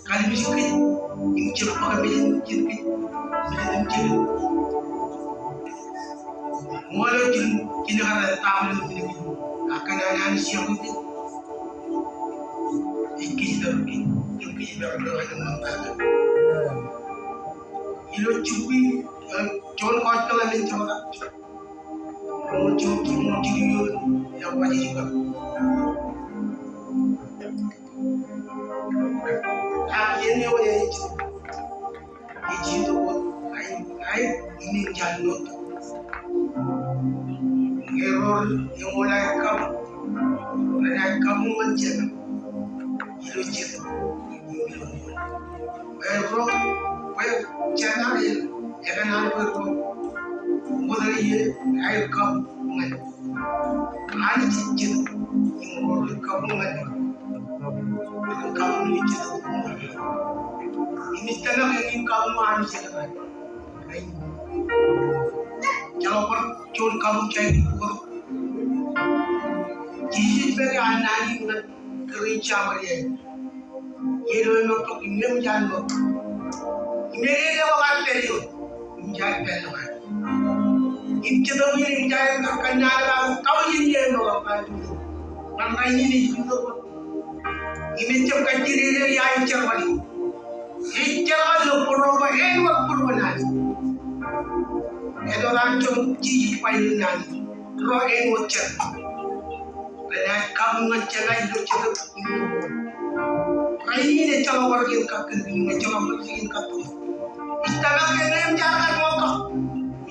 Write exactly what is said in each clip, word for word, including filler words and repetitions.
Kallimjek kōj im jab bōk men in jab kōj, men in jab kōj. Ṃool eo ijin, ijin kar etaṃ men in jab kōj. Ak kōn an Anij ej kōj, ej kōj ilo jibwe, ilo juon gospel eṃṃan jota. Ṃool juon, ṃool juon eo ej ba, ak iien eo ej, ej itok wōt, aer, aer, im ejjañin wōt. Error, eṃool aer kabuñ, ren aer kabuñ ñan Setan. Ilo Setan. Error, bwe Setan ej, ekōṇaan bwe error. Ṃokta eo aer kabuñ ñan Anij ej Setan, im error ej kabuñ ñan, kabuñ ñan Setan. Im ij tōmak eñin kabuñ Anij ej kōṇaan. Ejjeḷọk bar juon kabuñ jān bok. Jisōs ej pād ilo naan in ñan kūr in Samaria. Iien eo eṃōk tok im eṃōk jān bok. Im eñin eo ekar pād ioon. Im jaar pād ḷọk. Im jitōb in im jaar kōnnaan eo aō tọujin iien eo ekar pād ioon. Ñan rainin ej itok wōt. Im ejjab kajjidikdik ia ej jerbal. Ej jerbal ilo būruon ko, āinwōt būruon Anij. Ej wōt an juon Jisōs ba ilo naan, ro āinwōt jān. Ren ej kabuñ ñan jenaaj ilo Jetōb. Rainin ejjeḷọk bar kōn kakkōn, ejjeḷọk bar kōn kakkōn. Ij tōmak ke ñe eṃōj aō kaaj ṃoktata,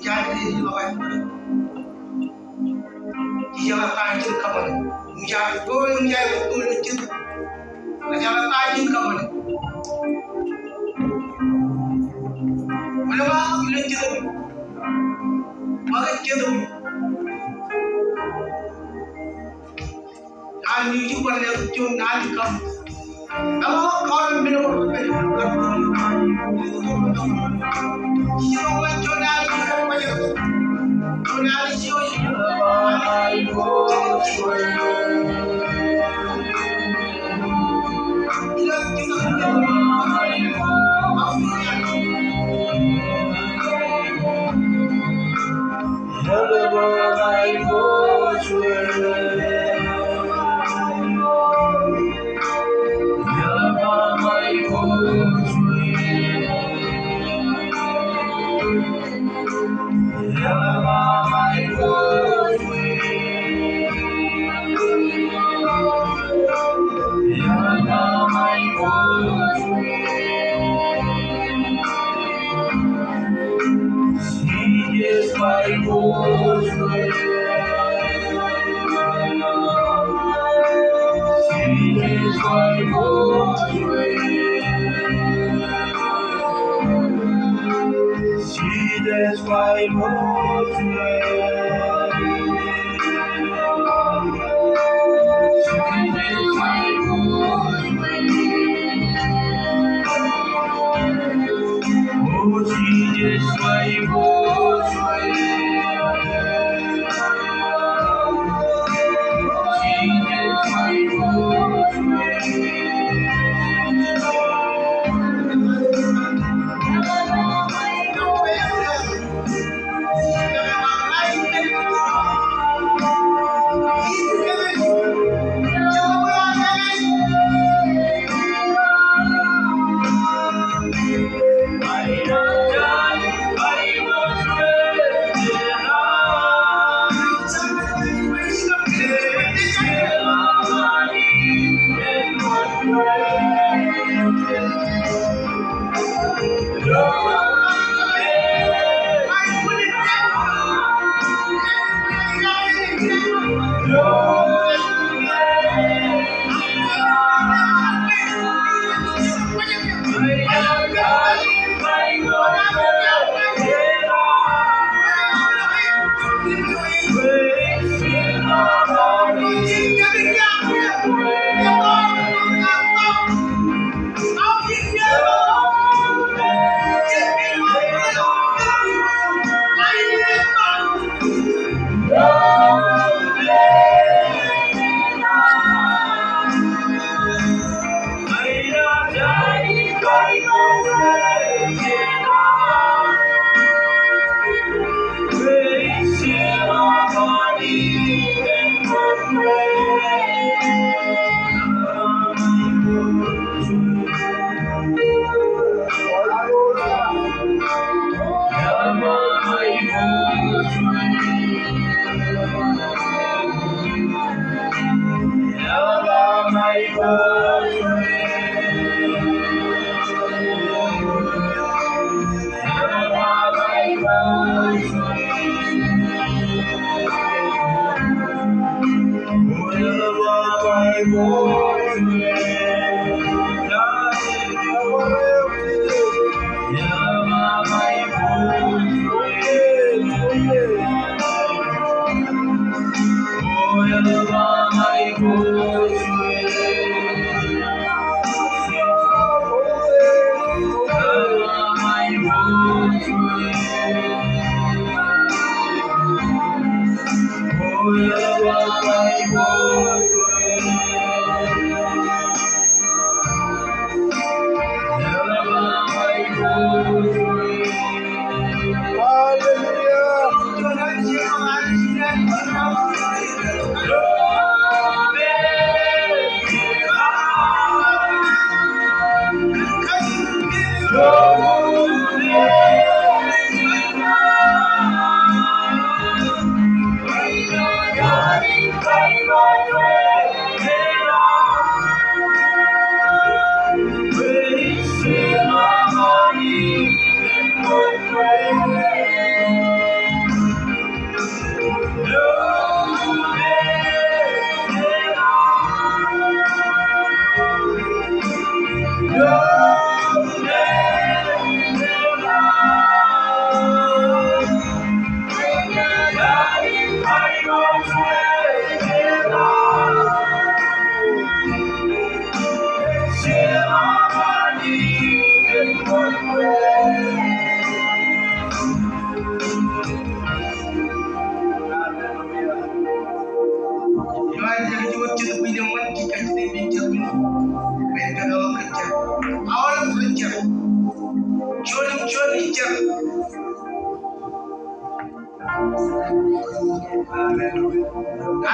eṃōj aō kaaj ṃoktata. Ijeḷā ta ijin kōṃṃane. Ijeḷā ta ijin kōṃṃane. Ṃōṇōṇō ilo Jetōb. Ṃōṇōṇō ilo Jetōb.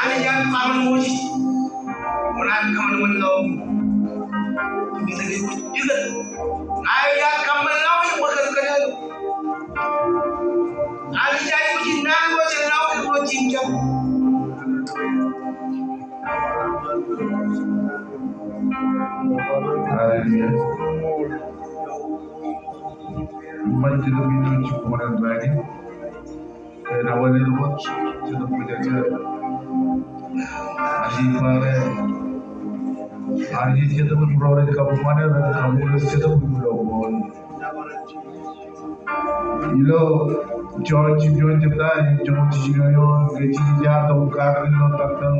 Anij ear kōṃṃan Moses, kōn an kōṃṃan ḷọk. Anij ear kōṃṃan ḷọk im bwe kōn kōjeañ. Anij ear aikuj in naan ko jān ḷọk im ilo jimjuon. Hallelujah. Ṃōk Jetōb ilo jibboñōn in rainin. Āinwōt Jetōb Kwōjarjar. Anij bar, Anij Jetōb in ro rej kabuñ ñan er, kabuñ ilo Jetōb im ilo Ṃool. Ilo Jon jibjuon jebta, joñoul jiljino eoon, ke Jisōs ear tok kar ilo tempel.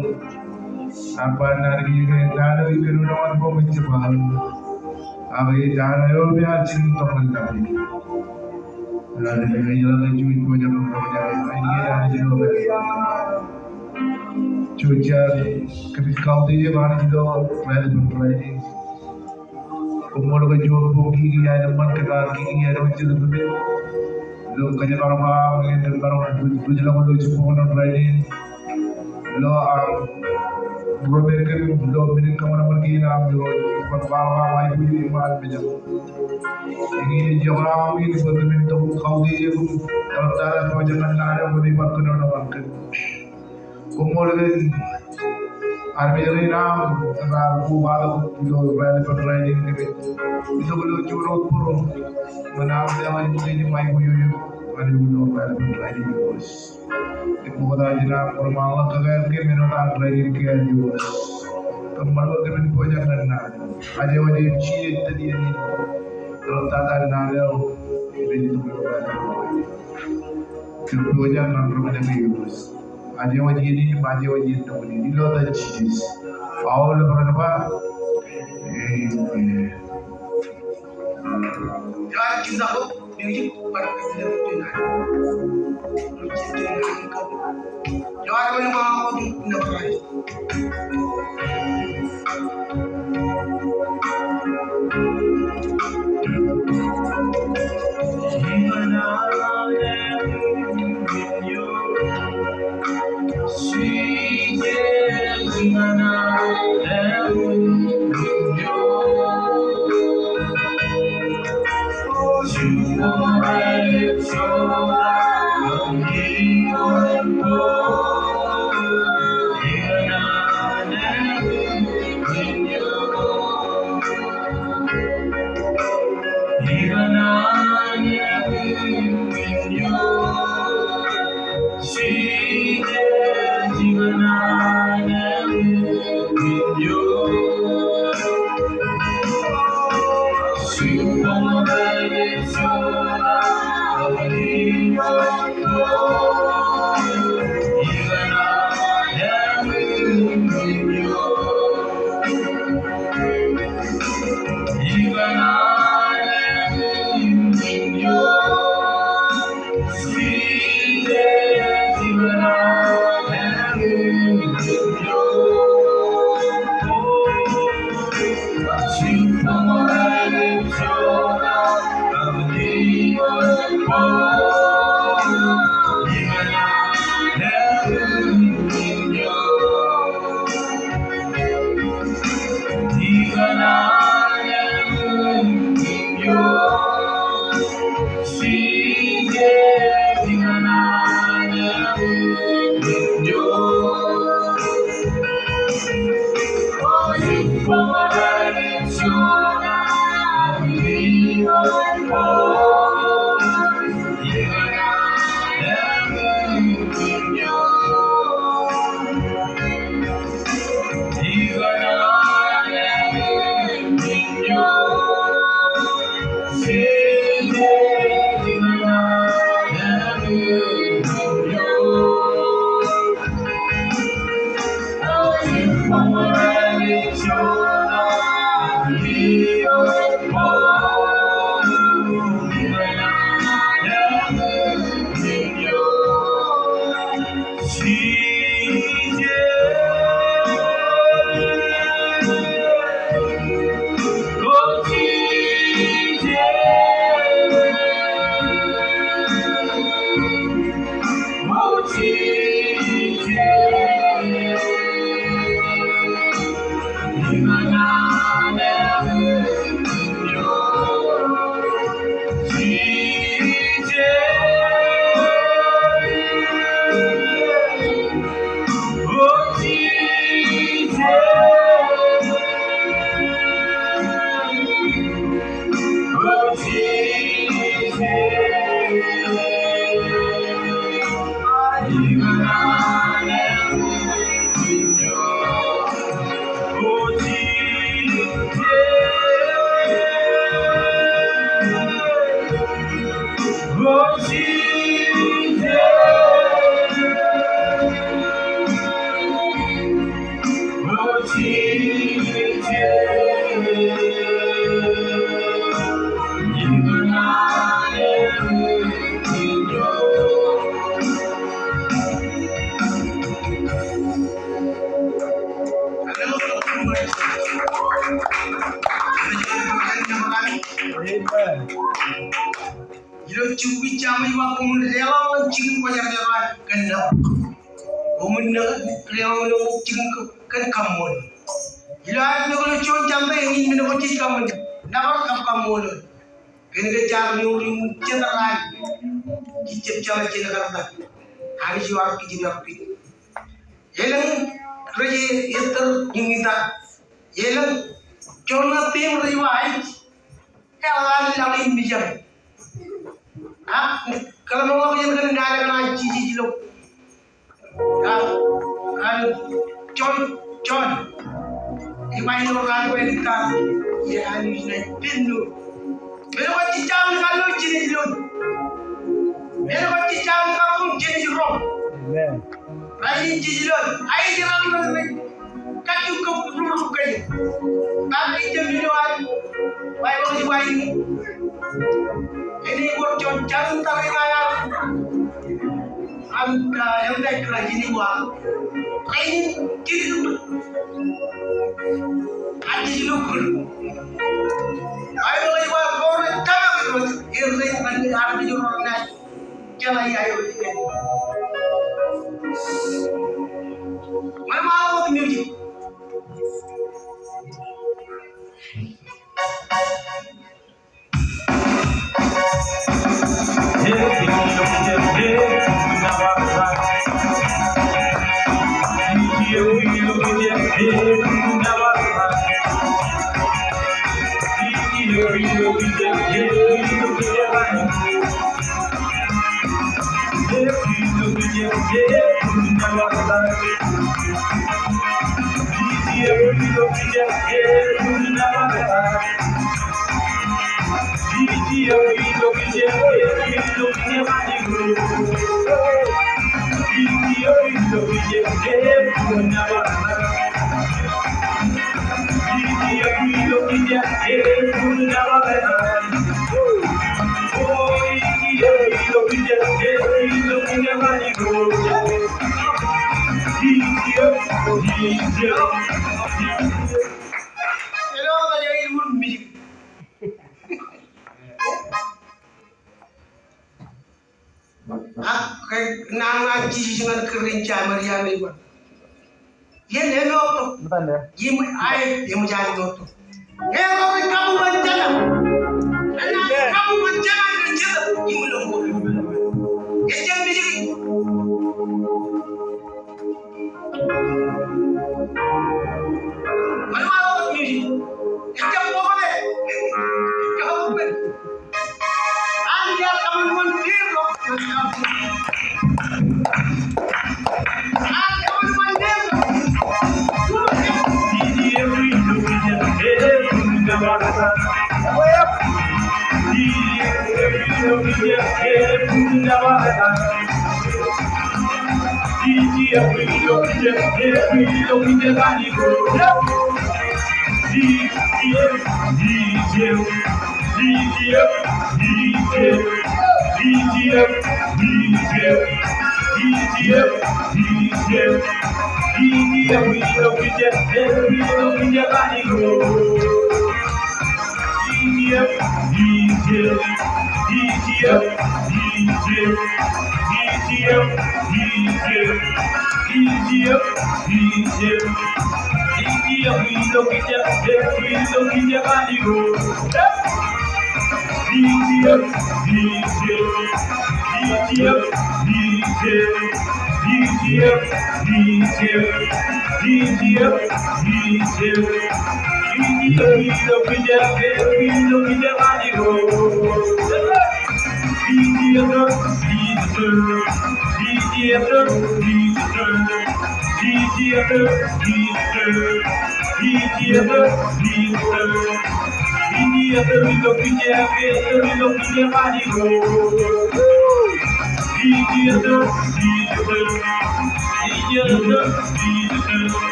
Ak ba naan kiiō ke naan eo ikōnono ñan koṃ ejjab aō. Ak ej aō eo me ear jilkintok ñan laḷ. Naan eo ej ḷak ej juon pojak ñan koṃ ejjab aō. Ej naan eo ej ḷak. Juon jar kōmij kautiej eok Anij ilo raelepen rainin. Koṃṃool ke juon boñ kiki aenōṃṃan kōn an kiki aenōṃṃan Jetōb eṃṃan. Ilo kōjparok aṃ, kōjparok ilo jibboñōn in rainin. Ilo aṃ ro men kōm, ilo men in kōṃanṃan kein aṃ, ilo kōjparok aṃ aiboojoj im al mejān. Eñin ej iọkwe aṃ in bwe kōmin itok im kautiej eok im eḷaptata pojak ñan naan eo kōmij bar kōnono ñan kōm. Koṃṃool kōn armej rein aṃ, ear kobatok ilo raelepen rainin kōmij itok ilo juon wōt bōro ñan aṃ leḷọk im aiboojoj ñan eok ilo raelepen rainin Irooj. Im ṃokta jān aṃ bar ṃōkaj kōkāāl kōm āinwōt an rainin ke Irooj. Kōṃṃan bwe kōmin pojak ñan naan eo. Ajewōj im jijet tōl iien in. Eḷaptata naan eo im ilo raelepen rainin. Kōm pojak ñan ri-kōjak Irooj. Ajewōj iien in im ajewōj iien ṇa in ilo etan Jisōs. Aolep ren ba, amen. Amen. Ilo jibukwi James ej ba koṃwin deḷọñ ñan jikin kwōjarjar eo kōn nōbar. Koṃwin deḷọñ ñan jikin kōn kaṃṃoolol. Ilo ad nōbar ilo juon jabta eñin men ko jej kaṃṃoolol. Nōbar kab kaṃṃoolol. Kōnke jaar mour in jet raan. Jej jab jeḷā jeḷā kar ta. Anij eo ear kij im ear kij. Elōñ rej ettōr im ita. Elōñ juon eo epeim rej ba aij. Eḷaññe laḷ in mijak. Ak kōḷmānḷọkjeṇ kōn naan eo an Jisōs ilo. Ak an Jon, Jon. Ej ba ilo raan ko ej ta. Ej Anij ṇe pen ṇo. Men ko jejjañin kar lo jenaaj lo. Men ko jejjañin kar lo jenaaj roñ. Amen. Rainin jej lo, aij raṇ ro rej kajju kab rukruk kōj. Kab ij jab ilo ad, Baibōḷ ej ba in. Enaaj wōr juon jatin tariṇae an, an, ah, Antichrist enaaj wa. Rainin jej lo, ad jej lo kūr. Baibōḷ ej ba ko rej tōmak ro, er rej kōn armej ro ṇe. Jeḷā eo ej. Ṃae ṃae wōt music. Ak ke naan eo an Jisōs ñan kūr in Samaria ej ba, iien eṃoottok. Im aet eṃōj an moottok. Eo rej kabuñ ñan jeṇe. Eo rej kabuñ ñan jeṇe rej jete im lo. Ejjab mijiki.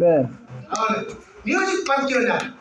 Amen. Music, Pastor.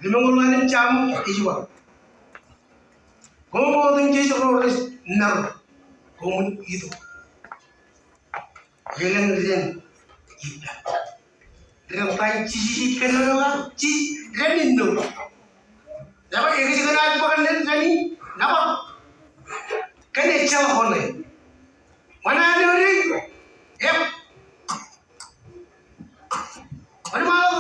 Limōñoul ñan im jam ej ba, koṃ otemjej ro rej naro, koṃwin itok. Elōñ ren ippa. Ren ta in Jisōs ippa ilo eo ka? Jisōs ren inno. Nabōj, ekōjkan ad bōk ṇe ren in, nabōj. Kōn ejjeḷọk ṇe. Ṃōṇōṇō ṇe. Yep. Wōnṃaanḷọk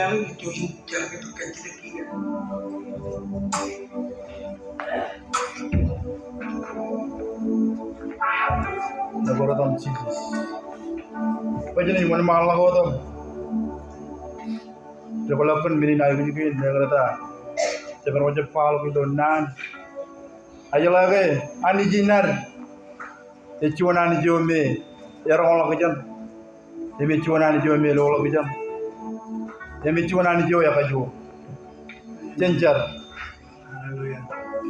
ñan Nōbar wōt aṃ Jisōs. Bwe jen wōnṃaanḷọk wōt aṃ. Rej kōḷọk kōn men in aikuj kein, meñe ta, jemaroñ jab kwaḷọk ilo naan. Ak ijeḷā ke Anij in ad ej juon Anij eo me eroñḷọk kōj, im ej juon Anij eo me eloḷọk kōj, im ej juon Anij eo ekajoor. Jen jar.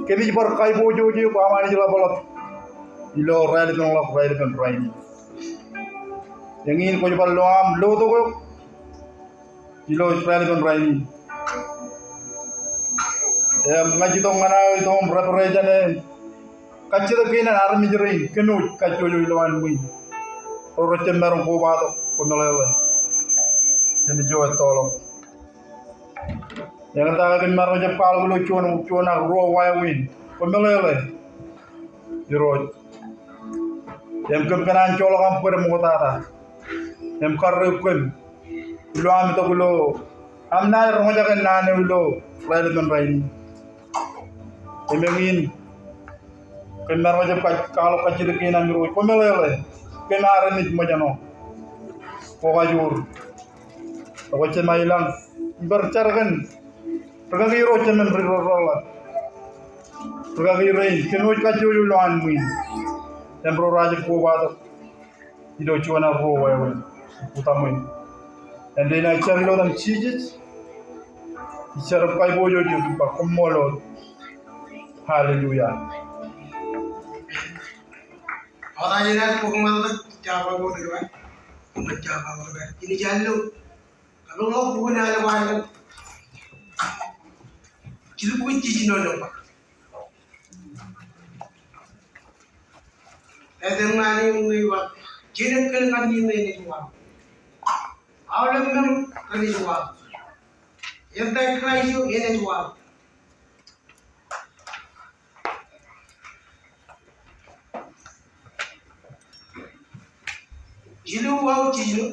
Kōmij bar kaiboojoj eok bwe aṃ Anij ḷapḷap ilo raelepenḷọk, raelepen rainin. Eñin kwōj bar lo aṃ lotok eok ilo raelepen rainin. Im ña ij itok ñan aō itok im represent e kajjitōk kein an armej rein kōnooj kajjojo ilowaan ṃwiin. Ro rej jab maroñ kobatok, kwō meḷeḷe. Jenaaj ettoḷọk. Eñin ta ke kōn maroñ jab kwaḷọk ilo juon, juon ak ruo wāween, kwō meḷeḷe. Irooj. Im kōm kōṇaan joḷọk aṃ bōd ṃoktata im karreoik kōm ilo am itok ilo am naaj roñjake naan eo ilo raelepen rainin. Im eñin kōn maroñ jab kwaḷọk kajjitōk kein aṃ Irooj, kwō meḷeḷe kōm armej ṃōjṇọ. Kwō kajoor. Ak kwō jema ilañ im bar jar kōn rikaki ro jemān ri-, ri-, ri-, rikaki rein kōnooj kajjojo ilowaan ṃwiin. Im ro raar jab kobatok ilo juon ak ruo wāween. Utaṃwe. Im ij jar ilo etaṃ Jisōs. Ij jar im kaiboojoj eok im ba koṃṃool Lord. Hallelujah. Jilbukwi jiljino nōṃba. Ej ṃaan eō im ej ba, jenaaj kōl ñan eō im enaaj waḷọk. Aolep men renaaj waḷọk. Antichrist eo enaaj waḷọk. Jilu wau jilu.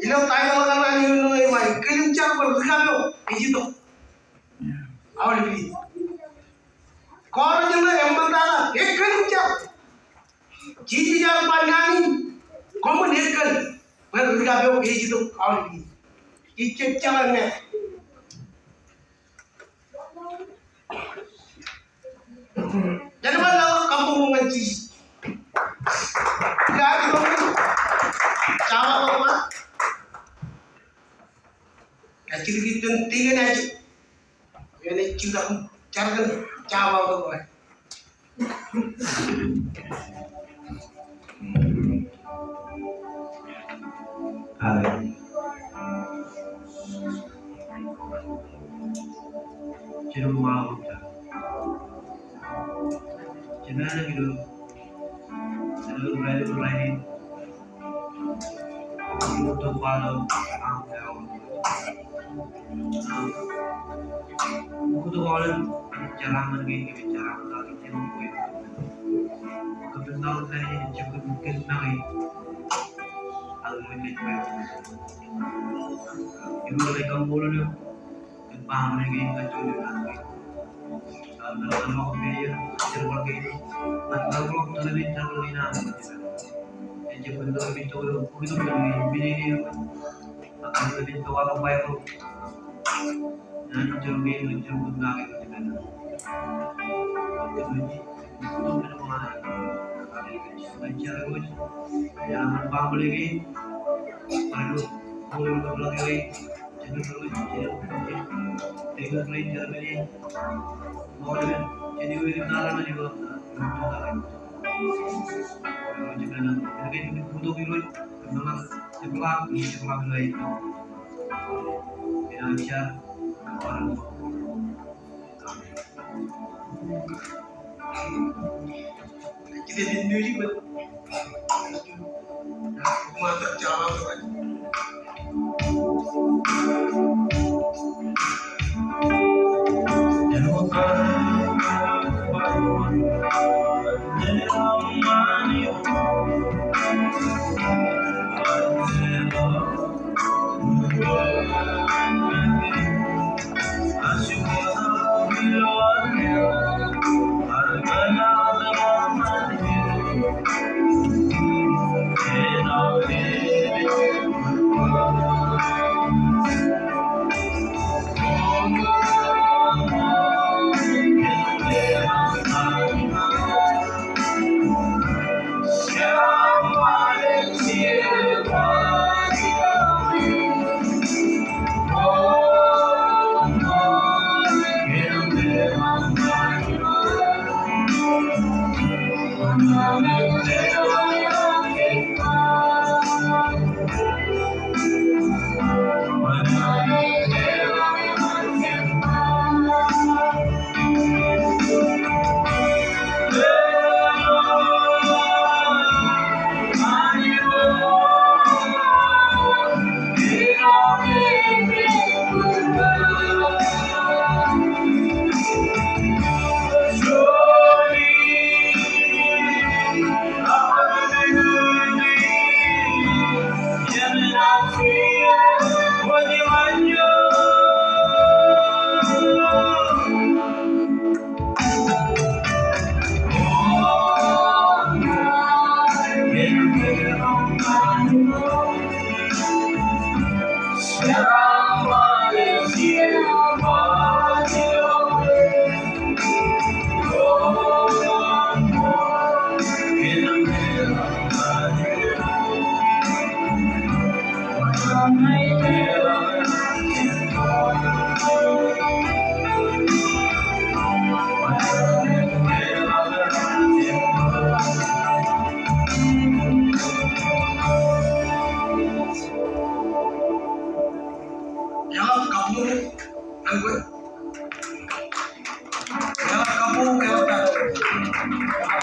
Ilo taitōḷ kaṇ an eoon ṇe ej ba, ekkilin jar bwe rikapeo ej itok aolep iien. Kōrā ṇe eṃṃantata, ekkilin jar. Jisōs ear ba naan in, koṃwin ekkil bwe rikapeo ej itok aolep iien. Ij jab jeḷā ṇe. Jen bar lale kabbokbok ñan Jisōs. Ilo aō itok ñan jabdewōt eo, ej jidik ippān tikōn eo, ej jidik jar kōn jabdewōt eo. Hallelujah. Jen ṃaḷotlọk. Jen ṃaḷotlọk. Jen ṃaḷotlọk.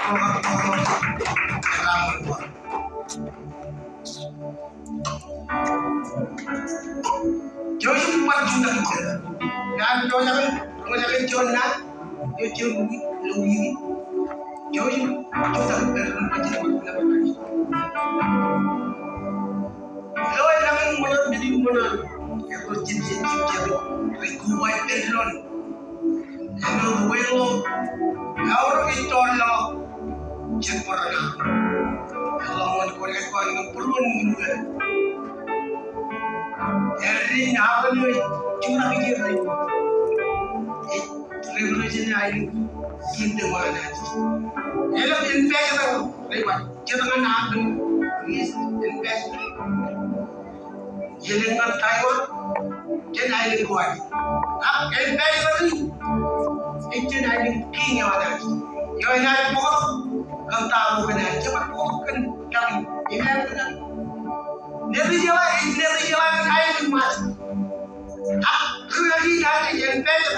Jouj im bar jutak ippān. Ilo ad roñjake, roñjake juon naan, ilo juon wiik, ilo wiik in. Jouj im jutak ippān. Ilo eḷaññe ṃōṇōṇō, ṃōṇōṇō, ej ro jemjeḷọk, rej koba ippān doon. Āinwōt wāween ḷọk, eor ej tōrḷọk, jet bōran. Eḷaññe kwōj kōṇaan bōran, ej ri naan eo ej jutak ippān. Ej revolution eo aelōñ, kingdom eo an Anij. Eḷap ambassador, rej ba, jet ñan aelōñ, ambassador. Ej ḷōñ ñan Taiwan, jān aelōñ ko ad. Ak ambassador in, ej jān aelōñ king eo an Anij. Eo enaaj bōktok kōn ta ko enaaj, ej bōktok kōn ta ko enaaj. Ej ri jeḷā, ej ri jeḷā ñan aelōñ ṃaan. Ak ri jeḷā ñan aelōñ ṃaan.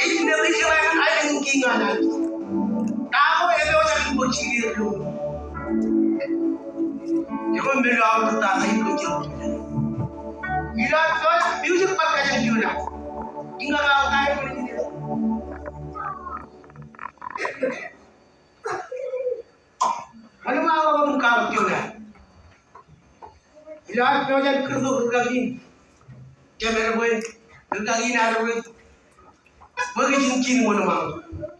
Ej ri jeḷā ñan aelōñ king eo an Anij. Ta ko epojak in bōk jikier ilo. Eo men eo aō ta ko ilo. Ilo ad music bar kajjioñ juon. Iññā aō ta ko ilo. Wōnṃaanḷọk im kab juon. Ilo ad pojak in kūrtok rūkaki in. Jemān bwe rūkaki in ad bwe. Bwe kajjioñ wōnṃaanḷọk.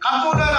Kabbokbok.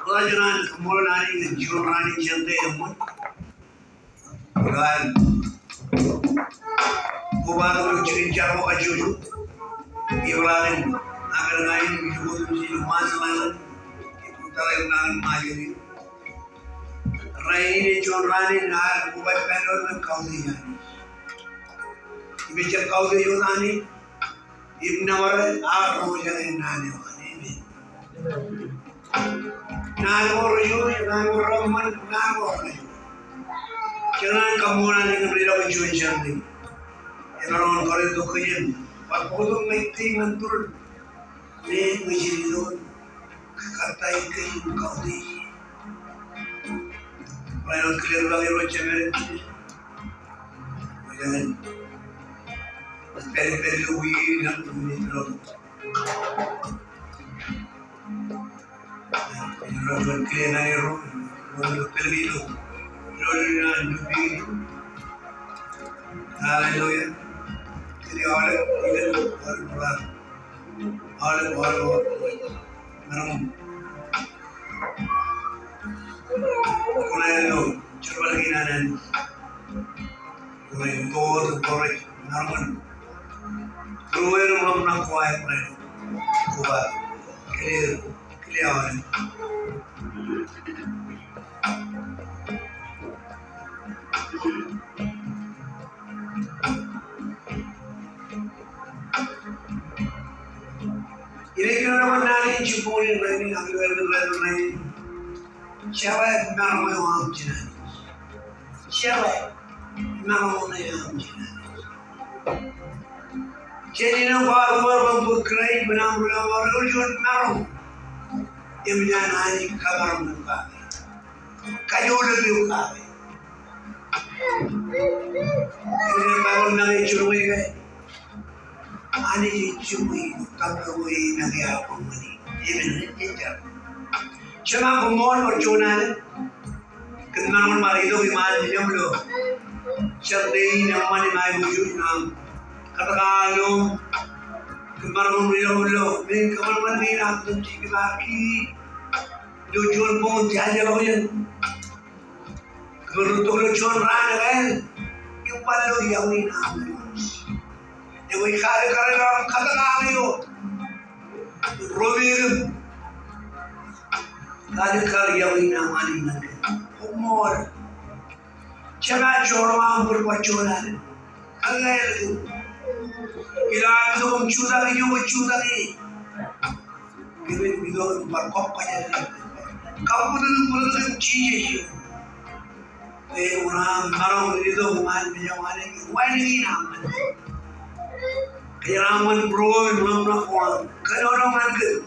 Ḷōmṇak eo an, ṃool an, ilo juon raan in Sunday eṃṃan. Ilo aer kobatok ilo juon jar ko kajjojo. Ipeḷaakin aō kōṇaan in, ilo Marshall Islands. Ilo tōre in an Marshall. Rainin ej juon raan in aer koba ippān doon ñan kautiej Anij. Im ejjab kautiej wōt Anij. Im nōbar e, ak ro jañin naan eo an. Amen. Naan ko rejuon, naan ko reṃṃan, naan ko rejuon. Jekōṇaan kaṃṃoolol Anij kōn ri-lọk in juon Sunday. Emaroñ in kọrọk tok kōj in. Bar bōktok ñan ijin ñan turin. Ṃōj in itok. Kōttāik kōj im kautiej. Bar kile tok Irooj Jemedek. Ṃōj in. Pād, pād ilo wiik in ñan turin. Hallelujah. Aolep, aolep, aolep. Maroñ. Kōṇaan eo, jerbal kein an Anij. Kōṇaan eo, kōṇaan eo, maroñ. Ruo eo ḷōmṇak ko aer kōṇaan eo. Koba. Kile, kile aolep. Ilo naan in jibboñ in rainin, ak ilo naan in rainin. Jeḷā maroñ eo aṃ jān Anij. Jeḷā maroñ eo aṃ jān Anij. Jān ilo kwaar, kwaar bōk Kraist, bwe aṃ ri-lọmọọr eo, juon maroñ. Im ñan Anij kamaroñ eo kake. Kajoor eo kake. Im Baibōḷ ṇe ej jiroñ ke Anij ej jibwe ilo tōprak eo e make aō ṃani. Amen. Ejjab. Jema, koṃṃool bar juon alen. Kōn maroñ eo ṃae itok iṃaan mejaṃ ilo Sunday in eṃṃan im aikuj in aṃ kōtḷọk ilo kōn maroñ eo ilo, ilo men kōṃṃan eo in aṃ itok jikin aki ilo juon boñ in jaje ḷọk jān. Kōmro tok ilo juon raan eo an, im bar lo iọkwe in aṃ. Ewi kar, kar ilo kōtḷọk eo. Ro mejaṃ. Kar, kar iọkwe in aṃ Anij ñan kōm. Koṃṃool. Jema, joor eo aṃ bōd bar juon alen. Kaḷeḷe. Ilo aṃ itok im jutak ijo, jutak e. Kōmij itok im bar kọkkọjak. Kabbōtōk, bōtōk im Jisōs. Kwe unaṃ maroñ itok iṃaan mejaṃ eo an, wānōk in aṃ. Kōjeraaṃṃan būruōm im ḷōmṇak ko aṃ. Kōnono ñan kōm.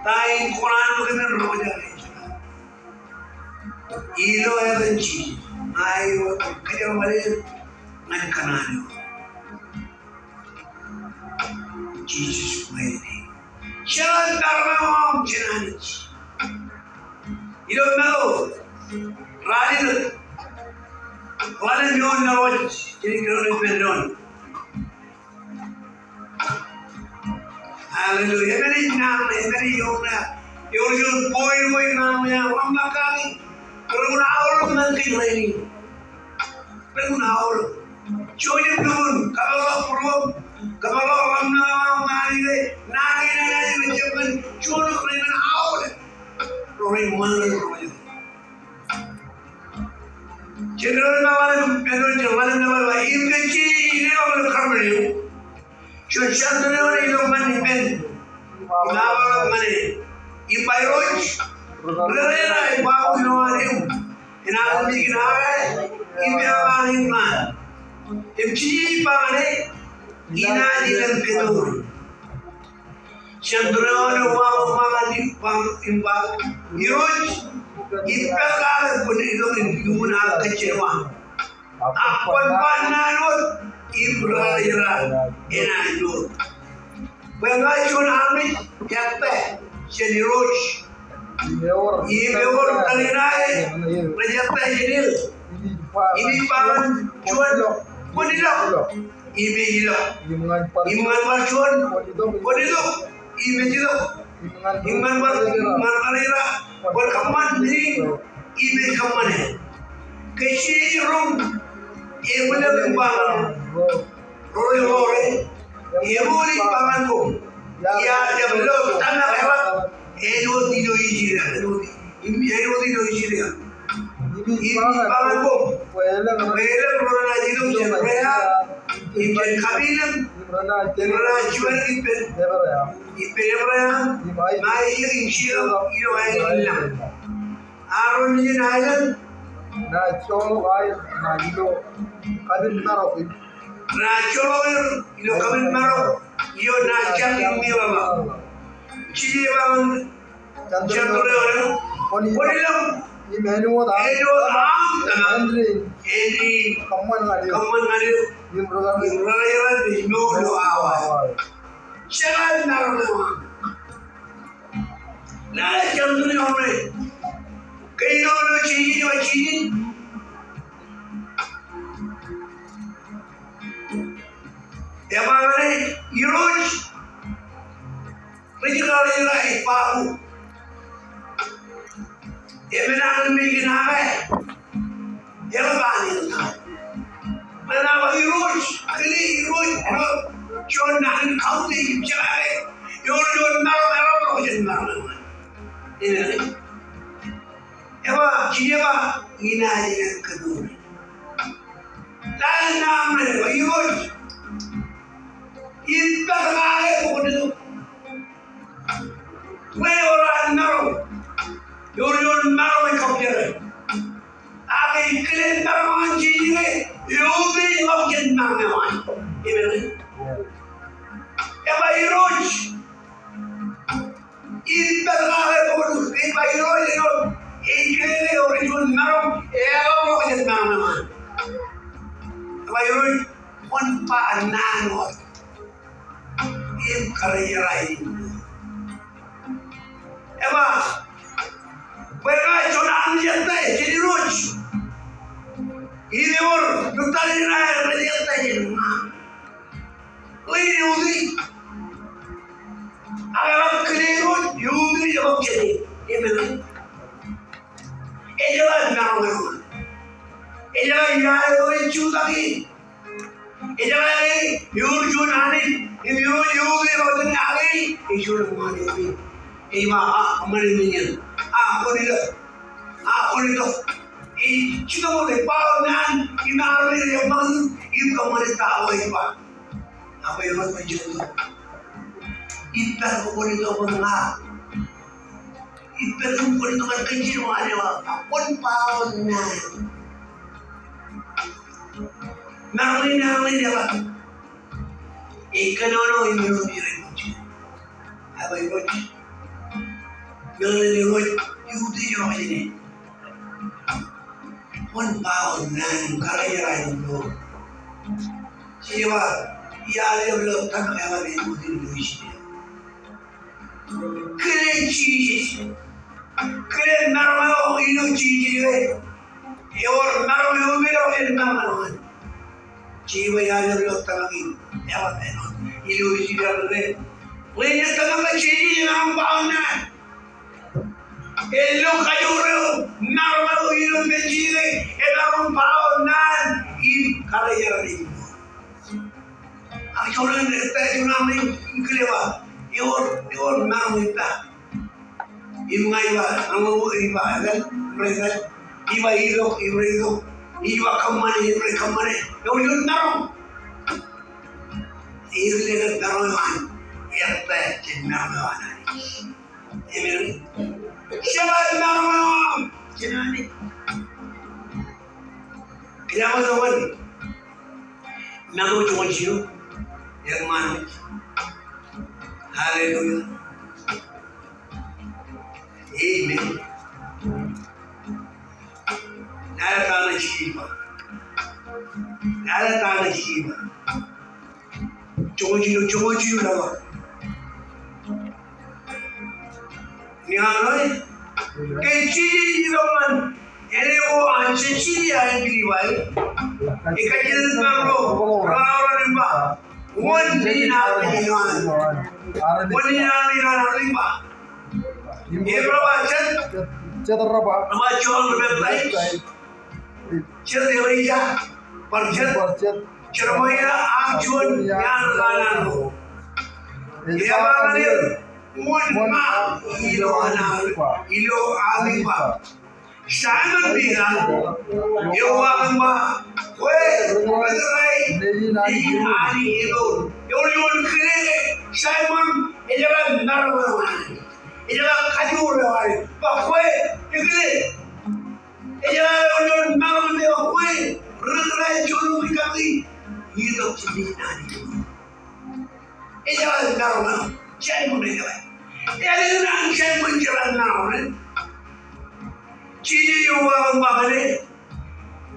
Ta in kōṇaan eo kōmin roñjake. Ilo etan Jisōs, ṃae eo kōjerbale ñan kōṇaan eo. Jisōs ṃae. Jeḷā maroñ eo aṃ jān Anij. Ilo Matu, ralitōk, ḷalem eoon ṇe ḷọk, jān kōnono ippān doon. Hallelujah. Emān ej naan, emān ej eoon ṇe. Eoon eo point ko ej naan eo an ḷōmṇak kaki. Kōn aolep ñan kōj rainin. Kōn aolep. Joseph Nukun, kōpeḷḷọk būruōm, kōpeḷḷọk ḷōmṇak eo aṃ ñan ilo naan in, naan in, naan in, juon eo rainin aolep. Ro rej ṃan ro rej. Jen ḷalem, ḷalem, ḷalem, ḷalem, im kōj jeje ilo Karmel eo. Juon Centurion eo ilo ṃan ippān. Im ba, ba, ba, ṃane. Im ba Irooj, rerera, im ba, ba, ilo ṃan im. Enaaj ṃōj kōn aō, im ba, ba, im ṃan. Im jeje ba ṃane, inaaj ilōñ kōnono. Centurion eo ba, ba, ba, im ba, Irooj, ij pād kake kwōn ilọk in iuṃwin aō kajjitōk eo aṃ. Ak kwōn ba naan wōt im ri-kajjitōk enaaj lo. Bwe ña juon armej ettā jān Irooj. Im ewōr tōre in aō rej ettā jān eō. Im ej ba ñan juon, kwōn ilọk. Im ej ilọk. Im ñan bar juon, kwōn itok. Im ej itok. Im ñan bar, ñan bar ira, kwōn kōṃṃan men in. Im ej kōṃṃane. Ke jeje roñ, eṃōj im ba ñan ro ro ro ro, eṃōj im ba ñan koṃ, iar jab lo tōmak eḷap āinwōt ilo Israel, āinwōt, im āinwōt ilo Israel. Im ij ba ñan koṃ, bwe elōñ ro renaaj itok jān Reab, im jān Kapilōñ, im renaaj juon ippān, ippān Ebream, im Aisak, im Jekob, ilo aelōñ in lañ. Ak ro nejin aelōñ renaaj joḷọk aer, renaaj ilo kapin marok im, renaaj joḷọk er ilo kapin marok ioon naaj jañ im ṃwilaḷḷaḷ. Jeje ej ba ñan Jabdewōt eo, kwōn ilọk. Im āinwōt aṃ, āinwōt aṃ tōmak, āindein, āindein kōṃṃan ñan eok, kōṃṃan ñan eok, im ri-kajeraṃ, im ri-kajeraṃ ilo awa eo. Jeḷā maroñ eo aṃ. Ña ij kōṃṃan eo aṃ. Ke ilo, ilo jeje, ilo jeje, ej ba ñan e, Irooj, ri-kajeraṃ ej ba ḷọk. Eṃṃan an men in aṃ e. Eḷap an in aṃ e. Ren ba Irooj, kile Irooj, ewōr juon naan in kautiej im jeḷā ke ewōr juon maroñ eḷap ḷọk jān maroñ eo aṃ. Amen. Ej ba, jeje ej ba, inaaj kōnono. Lale naan ṇe, ej ba Irooj, ippān kake bwe kwōn itok. Bwe ewōr an maroñ, ewōr juon maroñ ej kọkkure. Ak ij kile maroñ an jeje ke eutiej ḷọk jān maroñ eo an. Amen. Ej ba Irooj, ippān kake bwe kwōn itok. Ej ba Irooj, Irooj, ij kile ke ewōr juon maroñ eḷap ḷọk jān maroñ eo an. Ej ba Irooj, kwōn ba naan wōt im karijeran. Ej ba, bwe ña juon Anij ettā jān irooj. Im ewōr ri-tariṇae rej ettā jān ña. Ḷein eutiej. Ak eḷap kile Irooj, eutiej ḷọk jān e. Amen. Ejeḷā maroñ eo. Ejeḷā ia eo ej jutak e. Ejeḷā ke ewōr juon Anij, im Irooj eutiej ḷọk jān e, ak ej juon ṃaan eutiej. Ej ba, a, ṃaan eutiej. A, kwōn ilọk. A, kwōn ilọk. Ej jitok wōt, ej ba wōt naan, im armej rej ṃakūt, im kōṃṃane ta ko ej ba. Ak ej ba, ej ba, ij ba, ippān ke kwōn itok wōt ña. Ippān ke kwōn itok ñan kajjitōk eo an, ej ba, kwōn ba wōt naan. Maroñ in, maroñ in, ej ba. Ej kōnono im ej kōnono. Ej ba Irooj. Ej ba Irooj. Ej ba Irooj. Kwōn ba wōt naan im karijeran ilo. Jeje ej ba, iar jab lo tōmak eḷap āinwōt in lo Israel. Kile Jisōs. Kile maroñ eo ilo Jisōs e. Ewōr maroñ eo ilo, ilo maroñ eo an. Jeje ej ba iar jab lo tōmak in eḷap āinwōt ilo Israel e. Ḷein ej tōmak ke Jisōs emaroñ ba wōt naan. Ilo kajoor eo, maroñ eo ilo pād Jisōs e, emaroñ ba wōt naan im karijeran. Ak juon eo ej tōmak in kile ba, ewōr, ewōr maroñ ippa. Im ña ij ba, ña ij ba, etal, rej etal, ij ba itok, im rej itok, ij ba kōṃṃane, im rej kōṃṃane, ewōr juon maroñ. Ij kile ke maroñ eo an ettā jān maroñ eo an Anij. Amen. Jeḷā maroñ eo aṃ jān Anij. Kiiō ṃōk tok wōt. Ṃōk tok wōt joñoul jilu. Eṃṃan. Hallelujah. Amen. Lale ta ṇe jeje ej ba. Lale ta ṇe jeje ej ba. Joñoul jilu, joñoul jilu ḷọk. Ña ṇe, ke jeje ej itok ñan Āinwōt an jejjini aer in Livai, ej kajjitōk ilo raan in ba, wōn nejiṃ armej ilo an, wōn nejiṃ armej ilo an Livai. Im rej ba jet, jet rej ba, rej ba Jon ri-peptaij, jet Elija, bar jet, bar jet Jeremaia, ak juon iaan ri kanaan ko. Ej ba ñan er, wōn ṃaṃ ilo an, ilo an Livai. Saimōn Piter, ewaak im ba, kwe ri-Kraist, nejiṃ Anij eoon. Eor juon kile, Saimōn, ejjeḷọk maroñ eo an, ejjeḷọk kajoor eo an, ba kwe, ekile. Ejjeḷọk eor juon maroñ eo, kwe ri-Kraist, Juon eo ikakḷọk, itok jān nejiṃ Anij eoon. Ejjeḷọk maroñ eo, Saimōn ejjeḷọk. Ālikin an Saimōn jeḷā maroñ eo, Jisōs ewaak im ba ñan e,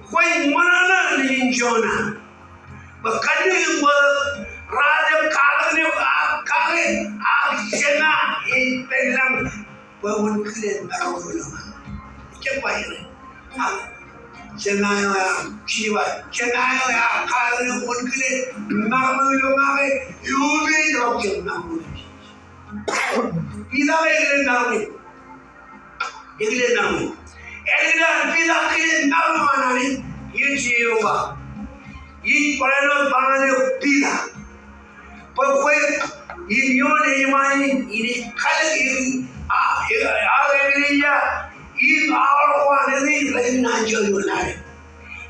kwōj ṃōṇōṇō nejin Jona. Bwe kanniōk im bōktok, raar jab kwaḷọk ñan eok ak kake, ak Jona ej pād lañ bwe wōn kile maroñ eo ilo ṃaṃ. Ejjab ba eo. Ak Jona eo ear, Jisōs ba, Jona eo ear kwaḷọk ñan eok wōn kile maroñ eo ilo ṃaṃ ke, eutiej ḷọk jān maroñ eo. Piter ekile maroñ in. Ekile maroñ in. Ekile an Piter kile maroñ eo an Anij, ej ba, ij barāinwōt ba ñan eok Piter, bwe kwe in ioon eṃṃaan in, in ej kalōk eō, a, a, eō Elija, im aor ko an Anij rej naaj jọjọ ṇa.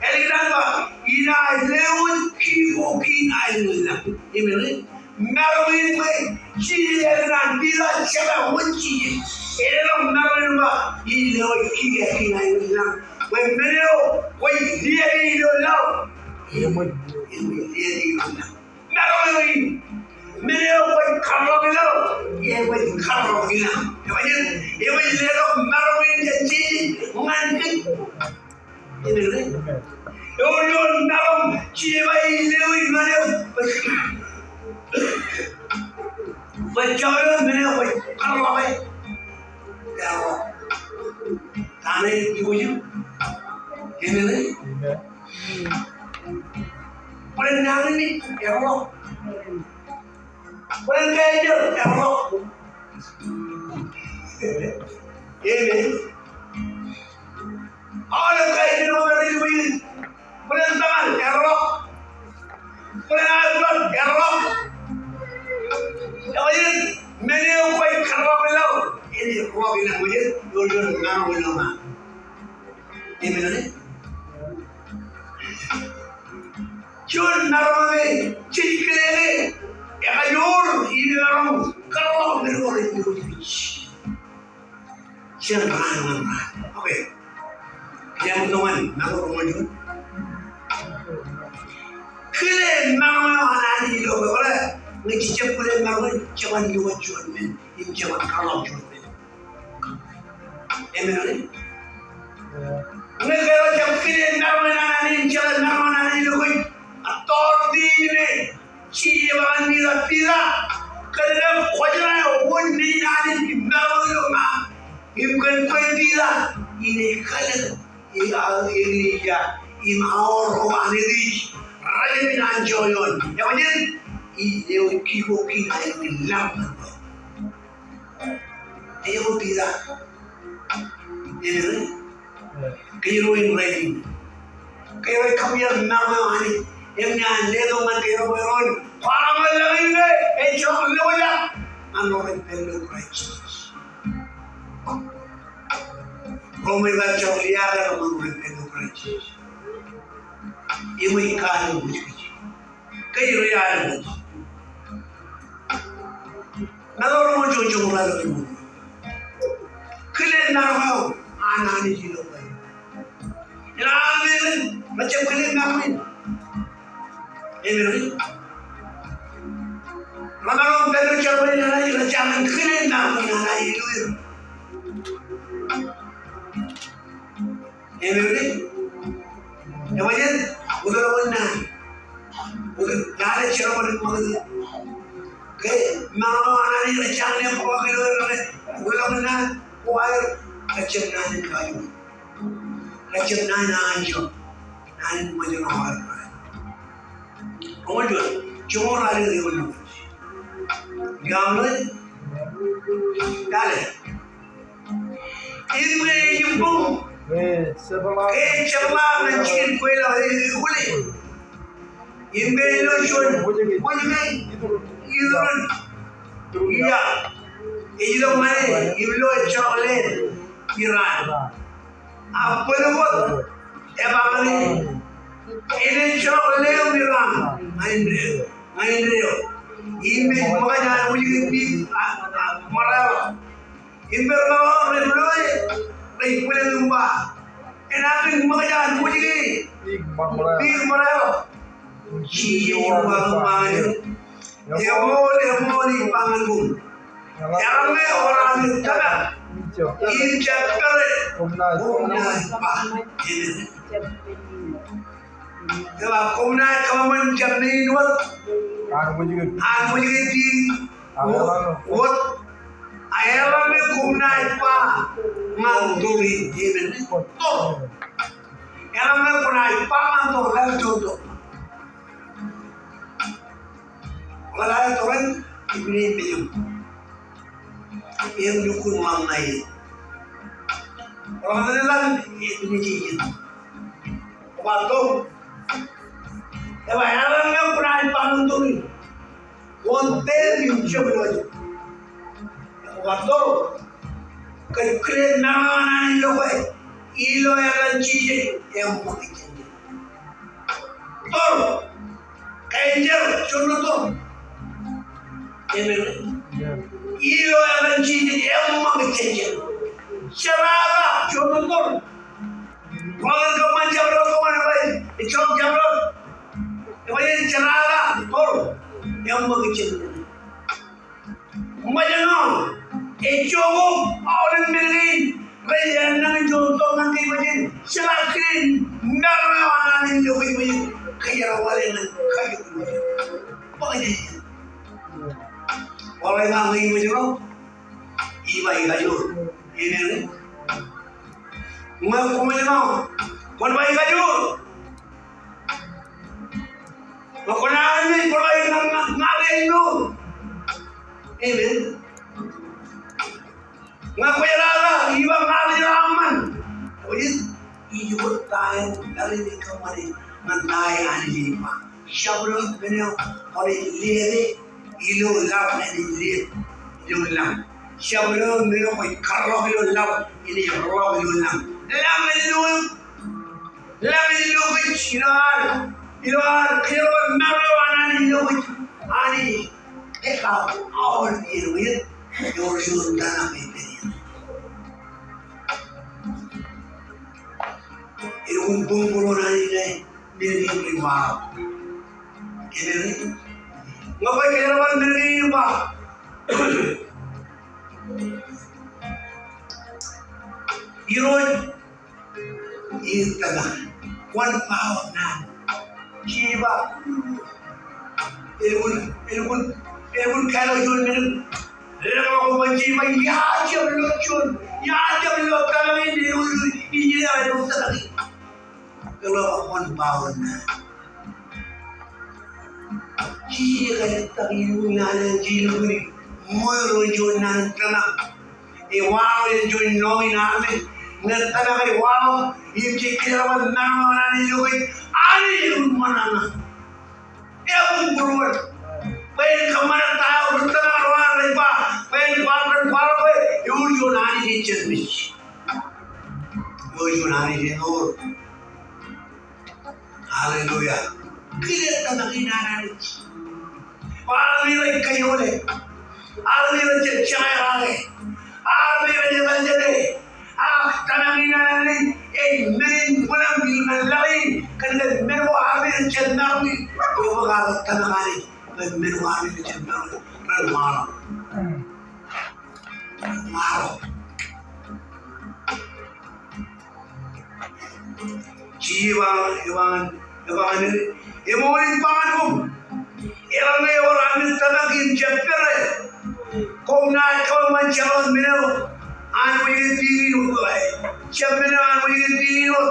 Ālikin an ba, inaaj lewōj ki ko kein aelōñ in lañ. Amen. Maroñ in bwe Jisōs, ālikin an Piter jab wōj Jisōs, eḷap maroñ in ba, ij lewōj ki ko kein aelōñ in lañ. Bwe men eo kwōj liaak e ilo laḷ, eṃōj, eṃōj liaak e ilo laḷ. Maroñ eo in, men eo kwōj karḷọk ilo, eṃōj karḷọk ilo. Eṃōj, eṃōj letok maroñ in jān Jisōs ñan kōj. Amen. Ewōr juon maroñ Jisōs ej lewōj ñan eok. Bwe jọọr eo men eo kwōj karḷọk e. Eḷap. Ta ṇe ej lewōj eok? Amen. Bōlen naan in, eḷap. Bōlen kaedān, eḷap. Amen. Aolep kaedān eo rej lewōj eok. Bōlen tōñal, eḷap. Bōlen aer blood, eḷap. Eḷap. Men eo kwōj karḷọk ilo, eḷap ilo, eḷap ilo, ilo ṃaṃ. Amen. Juon maroñ eo jej kile ke ekajoor im emaroñ karḷọk men ko rej lewōj kōj jān raan ñan raan. Okay. Ij ṃōttan maroñ eo juon. Kile maroñ eo an Anij ilo bwe kwōle ñe jej jab kile maroñ eo, jeban lewōj juon men im jeban karḷọk juon men. Amen. Ñe kōjro jab kile maroñ eo an Anij, jeḷā maroñ eo an Anij ilo kōj, authority in e, Jisōs ej ba ñan Piter, Piter, kōn ke kwōjeḷā wōn nejiṃ Anij im maroñ eo ilo ṃaṃ, im kōn kwe Piter, inaaj kalōk eō, eō Elija im aor ko an Anij rej naaj jọjọ ṇa. Eṃōj, ij lewōj ki ko kein aelōñ in lañ. Eo Piter. Amen. Kōjro in rainin. Kōjro ej kab iaad maroñ eo an Anij. Im ej letok ñan kōjro bwe ren kwaḷọk ñan lañ in ke ejjeḷọk lewōj ñan ro rej pād ilo Kraist Jisōs. Ro me ejjeḷọk liaakḷọk ñan ro rej pād ilo Kraist Jisōs. Im ej kaalikkar kōj. Kōjro ej aelōñ. Ṇa ro rej juon juon raelōñ. Kile maroñ eo an Anij ilo kōj. Ilo aolep men rej jab kile maroñ in. Amen. Ro maroñ pād ilo jerbal in Anij rej jañin kile maroñ in an Anij ilo er. Amen. Eṃōj, wōtlọk in naan. Wōtlọk naan ej jerbal in ṃōk. Ke maroñ eo an Anij rej jañin eṃṃakḷọk ilo er, wōtlọk in naan, ko aer, ejjab naan in kajoor. Ejjab naan eo an ijo. Naan in ṃōjṇọ eo an Kraist. Roñoul juon, joñoul ralitōk eoon ṇe. Ikaṃ ṇe. Dale. Im ke ej ibboñ. Ke ej jepḷaak ñan jikin kweilọk eo ekwōle. Im ke ej lo juon wōjke, wōjke iturūṃ, iturūṃ iiō, ej ilọk ñan e im lo ejjeḷọk leen iraan. Ak bōlen wōt epañ ñan e, enaaj ejjeḷọk leen iraan ñan indeeo, ñan indeeo. Im ej ṃōkaj an wōjke piik, a, a, ṃōraeḷọk. Im pād ḷọk rej loe, rej bōlen im ba, enaaj ṃōkaj an wōjke piik ṃōraeḷọk. Jisōs ej ba ñan e, eṃool, eṃool ij ba ñan koṃ, eḷaññe ewōr ami tōmak im jab pere, koṃ naaj ba, amen. Ej ba koṃ naaj kōṃṃan jab men in wōt an wōjke piik wōt. Ak eḷaññe koṃ naaj ba ñan tōre, amen. Tōr. Eḷaññe koṃ naaj ba ñan tōre, ḷeo juon tōr. Ḷeo tōre, im ej mejaṃ. Im lukkuun ṃōk ṇa ie. Ḷeo tōre, im ej mejaṃ. Koba tōr. Ej ba eḷaññe koṃ naaj ba ñan tōre, kwōn tōl im jab lọjet. Koba tōr. Kōj kile maroñ eo an Anij lo kwe, ilo etan Jisōs, eṃṃakūt jān ijin. Tōr. Kanjer, juon ṇe tōr. Amen. Ilo etan Jisōs, eṃṃakūt jān ijin. Jerata, juon ṇe tōr. Kwōn kōṃṃan jabdewōt ko ṇe, ejjeḷọk jabdewōt. Ej ba jerata, tōr. Eṃṃakūt jān ijin. Ṃōjṇọ, ejako aolep men kein rej enañin juon tōmak ke ṃōjṇọ, jeḷā kile maroñ eo an Anij lo kwe ṃōjṇọ, kōjeraaṃṃan ñan kajoor. Ṃōjṇọ. Kwō ḷe ba ñe ṃōjṇọ, iba ikajoor. Amen. Ñe kwō ṃōjṇọ, kwōn ba ikajoor. Ñe kwō naaj ṃōjṇọ, kwōn ba ña, ña, ña rej lo. Amen. Ñe kwō jerata, iba ña rej jeraaṃṃan. Ej, ij wōt ta eo, ta eo ej kōṃṃane ñan ta eo Anij ej ba. Jabdewōt men eo kwōnaaj leḷọk ilo laḷ, enaaj leḷọk ilo laḷ. Jabdewōt men eo kwōj karḷọk ilo laḷ, enaaj rḷọk ilo laḷ. Lañ ej lo eok. Lañ ej lo kōj ilo ad, ilo ad kōjerbal maroñ eo an Anij ilo kōj. Anij ej kab aolep iien, ewōr juon tōmak ej pād ie. Elukkuun bōk būruon Anij ṇe, men kein rej waḷọk. Amen. Ñe kwōj kōjerbal men kein ej ba, Irooj ej tōmak. Kwōn ba wōt naan. Ij ba, elukkuun, elukkuun, elukkuun kāālōt juon men. Ḷọk bwe ij ba, iar jab lo juon, iar jab lo tōmak in, ilo, ilo, ilo, ilo tōmak in. Kwōn ba wōt naan. Jisōs ej kōttak ilo naan in, Jisōs ej kōttak ilo naan in tōmak. Ej waḷọk ilo juon lọñiin armej. Ñe tōmak ej waḷọk im jej kōjerbal maroñ eo an Anij ilo kōj, Anij ej ṃōṇōṇō. Eṃōj būruon. Bwe en kōṃṃane ta eo ri tōmak ro an rej ba, bwe en kwaḷọk, kwaḷọk bwe ewōr juon Anij ej jemād. Ewōr juon Anij ej ṇoor. Hallelujah. Kile tōmak in an Anij. Armej rej kōjole. Armej rej jejjeḷā kake. Armej rej etal jāne. Ak tōmak in an Anij ej men in bwilōñ im laḷ in. Kōn ke men ko armej rej jab maroñ in, ej bōk tōmak Anij. Kōn men ko armej rej jab maroñ in, ren waḷọk. Ren waḷọk. Jisōs ej ba, ej ba, ej ba ñan e, eṃool ij ba ñan koṃ. Eḷaññe ewōr ami tōmak im jab pere, koṃ naaj kōṃṃan jabdewōt men eo an wōjke piik in wōt. Jab men eo an wōjke piik in wōt.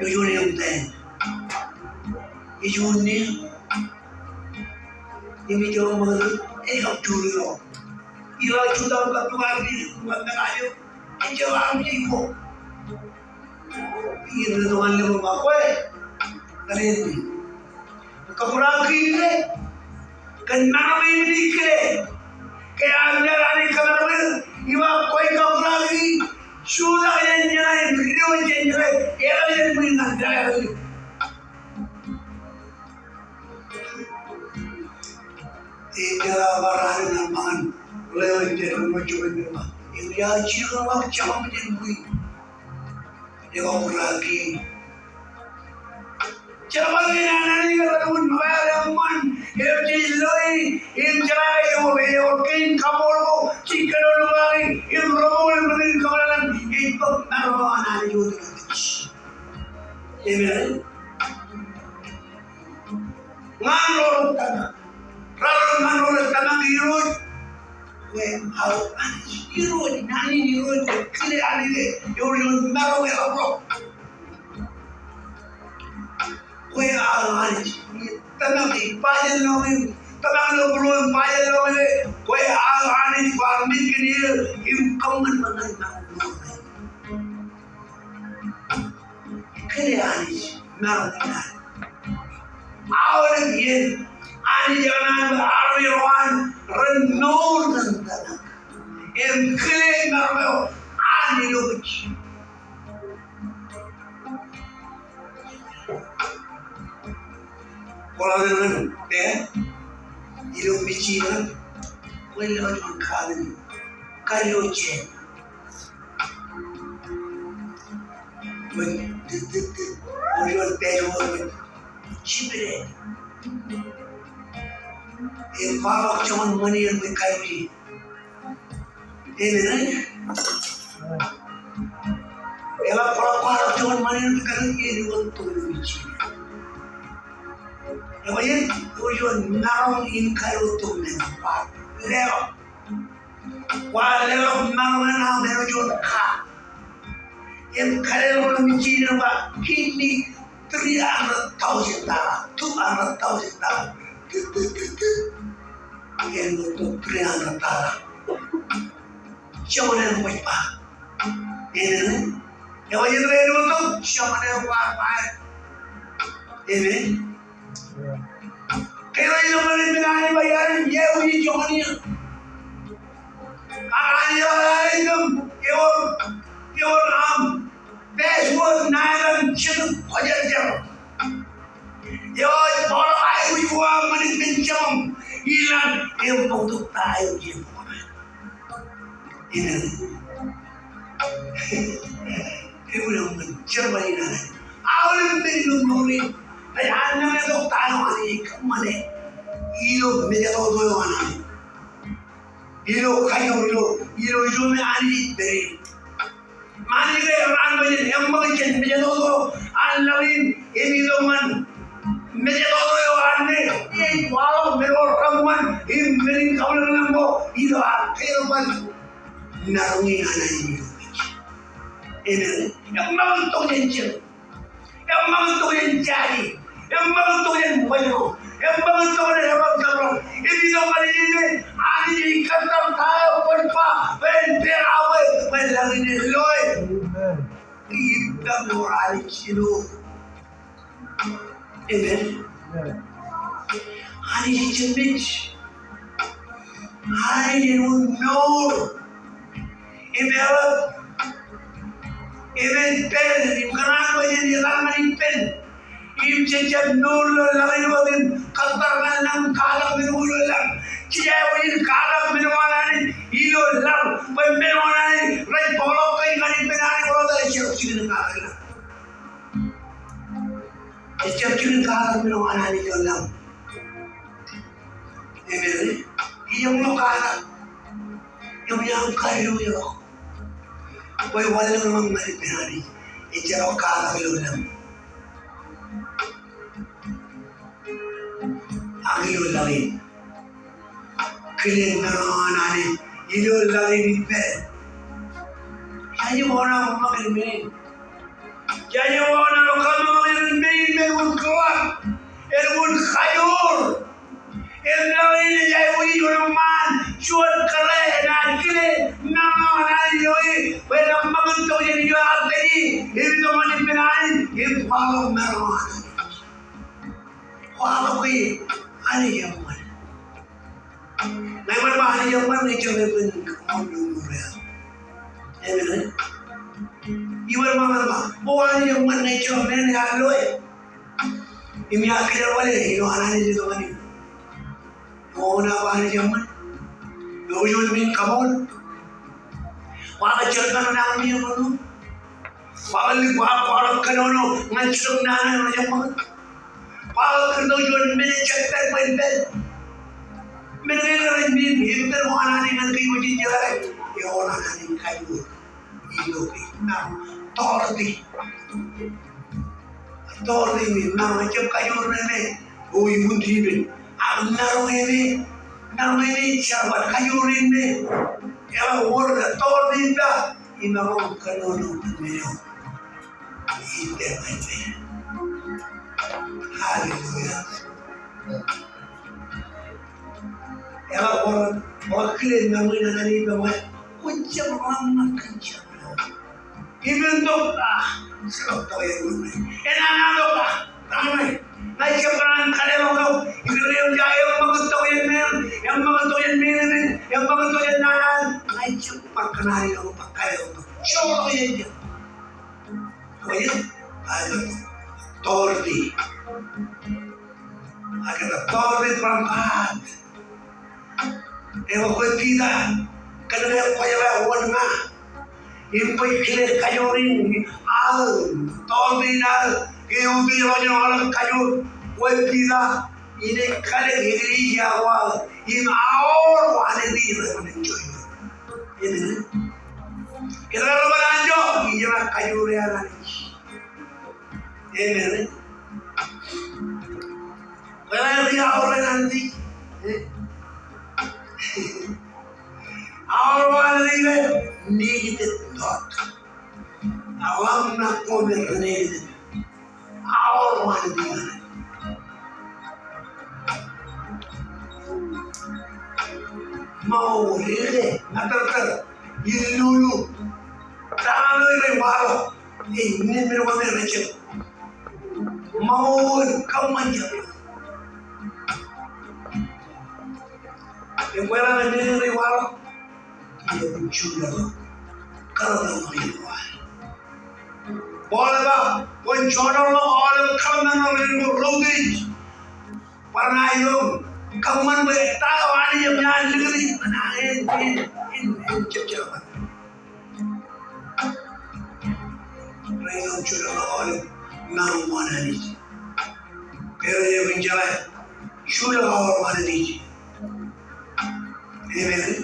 Eo juon eṃ tōl. Eo juon eṃ. Im ij jab ṃōk ej kab juri ro. Ilo jutak kab jutak eo, ij jab armej ko. Im ej tok an lōñ eo ba kwe. Kōn kōṃṃan kein ke, kōn maroñ in ke, ke an Anij kōṃṃan kein, ij ba kwe kōṃṃan kein, jutak jān jeṇe, ilo jān jeṇe, ilo jān jeṇe, ilo jān jeṇe. Ej jab bar an ṃōñā, ilo jān jeṇe, ilo jān jeṇe, ej jab jiroñ ak jab ṃōk jān kein. Ej kōṃṃan kein. Jerbal in an Anij ej kōṃṃan ṃōñā, ej jej loi, ej jerbal eo, eo kein kaṃṃoolol ko, jej kōnono kake, ej roñoul ṃōk in kōṃṃan, ej bōk maroñ an Anij otemjej. Amen. Ñan ro rej tōmak. Raar ñan ro rej tōmak Irooj. Kwe aō Anij Irooj, naan in Irooj, kile Anij, ewōr juon maroñ eḷapḷọk. Kwe aō Anij, tōmak ej ba jān lọñiō, tōmak ilo būruō im ba jān lọñiō, kwe aō Anij kwaar men kōn er, im kōṃṃan ṃōk ñan maroñ. Kile Anij maroñ in an. Aolep iien Anij ekōṇaan bwe armej ro an ren mour ñan tōmak. Im kile maroñ eo an ilo kōj. Kwō ḷak ñan e ilo mejān, kwō ḷak ñan kain, kain eo jen. Bwe Ej juon pād eo ej jibded. Im kwaḷọk joñan ṃani eo ej kaiuji. Amen, eh? Eḷap kwaḷọk joñan ṃani eo ej kaiuji, ej wōt tok eo ej jibded. Ebar ej juon maroñ in kaiur tok men. Kwaar leḷọk. Kwaar leḷọk maroñ in aṃ eo juon ka. Im kōḷmānḷọkḷọk ijin eo ba, "Give me three hundred thousand dollar, two hundred thousand dollar." Im tok three hundred dollar. Joñan eo kwōj ba. Amen. Ebar ej tok joñan eo kwaar ba. Amen. Kōn eo ilo ṃani men Anij ba iar iuji joñan iiō. Ak Anij eo ear itok, ewōr, ewōr aṃ password ṇa etan Jetōb Kwōjarjar. Eo ej bōkḷọk aikuj ko aṃ ñan ippān Jemem. Ilan eṃṃakūt ta eo ej Amen. Ewi eṃṃan, jerbal in Anij. Aolep men ilo mour in, rej an nañe tok ta eo Anij ej kōṃṃane. Ilo mejatoto eo an Anij. Ilo kajoor, ilo, ilo ijo me Anij ej pād. Ṃani ke eran bwe jen eṃṃakūt jān mejatoto an laḷ in, im itok ñan mejatoto eo an Anij, ej waḷọk men ko reṃṃan, im men in kabwilōñlōñ ko, ilo ad kōjerbal maroñ in an Anij ilo kōj. Amen. Eṃṃakūt tok jān jeḷā. Eṃṃakūt tok jān jaje. Eṃṃakūt tok jān wōjro. Eṃṃakūt tok jān eban kabrak. Im itok ñan ijin, Anij ej kōttar ta eo kwōj ba, bwe en pād awe, bwe laḷ in en loe. Amen. Im ippa mour Anij ilo. Amen. Amen. Anij ej jemej. Anij ej wōt mour. Im eḷap. Im ej pād, im kōṇaan bwe jen etal ñan ippān. Im jejjab mour ilo laḷ in wōt im kōttar ñan lañ, kwaḷọk men ko ilo lañ. Jej aikuj in kwaḷọk men ko an Anij ilo lañ. Bwe men ko an Anij rej bōkḷọk kōj ñan ippān Anij, kwōlo ta ejjab jikin kwaḷọk lañ. Ejjab jikin kwaḷọk men ko an Anij ilo lañ. Amen. Ijeṃḷọk katak. Im ijeṃ kajoor eo. Bwe wanlōñḷọk ñan ippān Anij. Ejjeḷọk katak ilo lañ. Ak ilo laḷ in. Kile maroñ an Anij ilo laḷ in ippād. Jaje wōṇāān ṃōk in men. Jaje wōṇāān ṃōk in men, men wōt kōḷḷā. Ewōr kajoor. Im laḷ in ej aikuj in wōṇāān juon kōḷḷā enaaj kile maroñ an Anij eo e. Bwe en ṃōk tok jān ijo ear pād ie. Im itok ñan ippān Anij. Im kwaḷọk maroñ an Anij. Kwaḷọk e, Anij eṃṃan. Ñe ewōr ba Anij eṃṃan, ñe ejjab eṃṃan, kōṃṃan ilo mour eo. Amen. Ewōr ba, ba, o Anij eṃṃan, ñe ejjab men eo ear loe. Im iar kile wōle, ilo an Anij ej itok ñan e. Wōn aō ba Anij eṃṃan? Eo juon men kaṃool. Kwaar kōjjeḷọk kōnono ñan men eo. Kwaar kōjjeḷọk, kwaar kōnono ñan jidik nana eo rej eṃṃakūt. Kwaar kōnono juon men ejjab pād bwe en pād. Men kein rej men, im pād wōn an Anij ñan kōj wōj in jeḷā ke ewōr an Anij kajoor. Ilo ke, na, authority. Authority in me, na, ejjab kajoor in me, o, iuṃwin dipen. Ak maroñ in me, maroñ in me, jerbal kajoor in me. Eḷap wōr authority in ta, imaroñ kōnono men eo. Ij pād ñan e. Hallelujah. Eḷap wōr, wōr kile maroñ in an Anij ippaṃ, kwōjjab ḷōmṇak kōn jab. Ippān tok, ah, ejjeḷọk tok eo. Enana tok, ah, raṇe. Ña ijjab kōṇaan kōḷḷā tok. Ippān tok, eṃṃakūt tok jān men, eṃṃakūt tok jān men, eṃṃakūt tok jān nana. Ña ijjab bar kōṇaan tok, bar kōḷḷā tok. Ejjeḷọk tok jān jab. Kwōj, I got authority. I got authority from God. Ewi kwōj Piter, kōnke kwōjeḷā wōt ña. Im kwōj kile kajoor in, aō, tọọrtōn aō, ke eutiej ro jān aolep kajoor, bwe Piter, inaaj kalōk eklejia ko aō, im aor Anij rej enjoy. Amen. Kōn ke rej bar anjọ, ij jab kajoor eo an Anij. Amen. Bwe rej aor eo an Anij. Aor eo an Anij ej negative thought. Ak ḷōmṇak ko me rej negative. Aor eo an Anij. Ṃae eo ri-, ri-, ṃatartar, ilulu. Ta eo rej waḷọk. Ej men ko me rej jab. Ṃae eo ej kōṃṃan jab. Im kwōjeḷā men eo rej waḷọk. Ej juḷọk. Kōḷmānḷọkjeṇ ko aer. Paul ej ba, kwōn joñan ḷọk aolep kōḷmānḷọkjeṇ ko rej ej. Bar ṇa ilo kōṃṃan bwe ta eo Anij ej ñan likūti, ñan en, en, en, en jab jerbal. Rej juḷọk aolep maroñ ko an Anij. Ke rej jeḷā, juḷọk aor ko an Anij. Amen.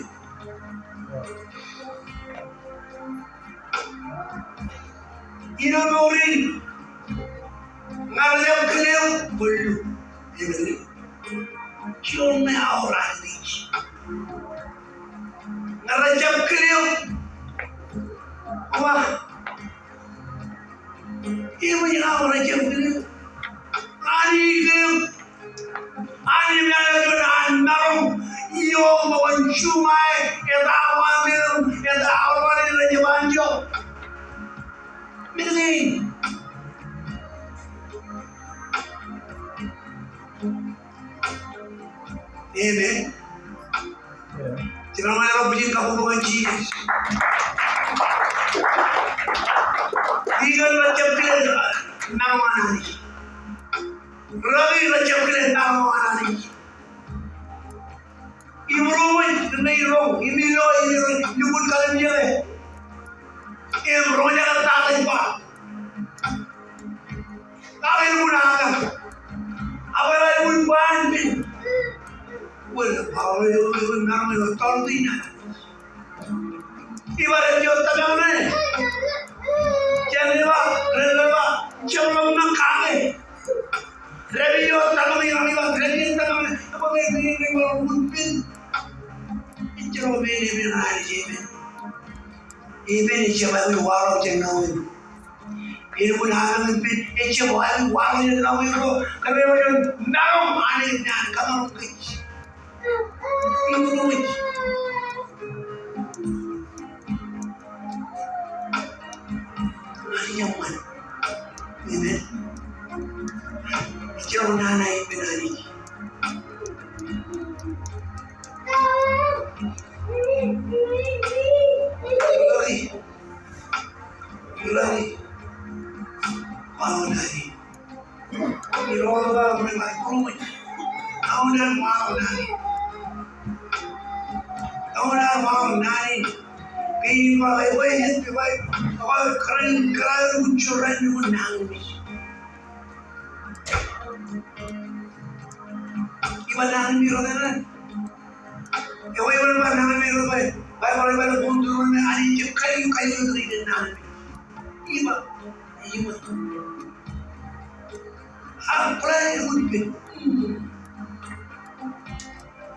Ilo mour in, ñe rej jab kile eok, bōllu. Amen. Juon ṇe aor Anij. Ñe rej jab kile eok, wa. Im ñe aor rej jab kile eok, Anij kile eok. Anij ej juon an maroñ, eo ṃōk an juṃae, eta awa men, eta awa men rej jab anjọ. Meḷeḷe in. Amen. Jemaroñ ḷọk bwijin kabbokbok ñan Jisōs. Deacon rej jab kile maroñ an Anij. Rabbi rej jab kile maroñ an Anij. Im ro rej, rej ro, im ilo, im ilo, lukkuun kallimjeke. Im roñjake ta rej ba. Ak elukkuun aō, ak elukkuun ba an pen. Wōn ba wōn, wōn, wōn, wōn, wōn, tọọrtōn aō. Iba rej ioon tōmak ṇe. Jān iba, rej ba, jab ḷōmṇak kake. Rej ioon tōmak ṇe, iba rej ioon tōmak ṇe. Iba rej ioon tōmak ṇe, iba rej ioon tōmak ṇe. Ejjeḷọk men epen Anij, amen. Amen, ejjab aikuj waḷọk jān ṇa wōt. Elukkuun aō pen, ejjab aikuj waḷọk jān ṇa wōt ko. Kōmij ba juon maroñ Anij naan, kōmaroñ kōj. Im ro rej. Anij eṃṃan. Amen. Ejjeḷọk naan eo epen Anij. Ḷọki. Ḷọki. Aolep naan in. Ilo ḷọk eo rej ba, ḷọk eo rej ba, aolep naan in. Aolep naan in. Ke ij ba, ij ba, ij ba, ij ba, kōrā in, kōrā in, kōrā in, kōrā in, kōrā in. Iba naan in ro naan. Ewi, ewi, iba naan in ro naan. Baibōḷ ej ba, kōn tūrūṃ eo Anij ej kalikkar, kalikkar ilo naan in. Iba, iba. Ak kwō ḷak ej kōn pen.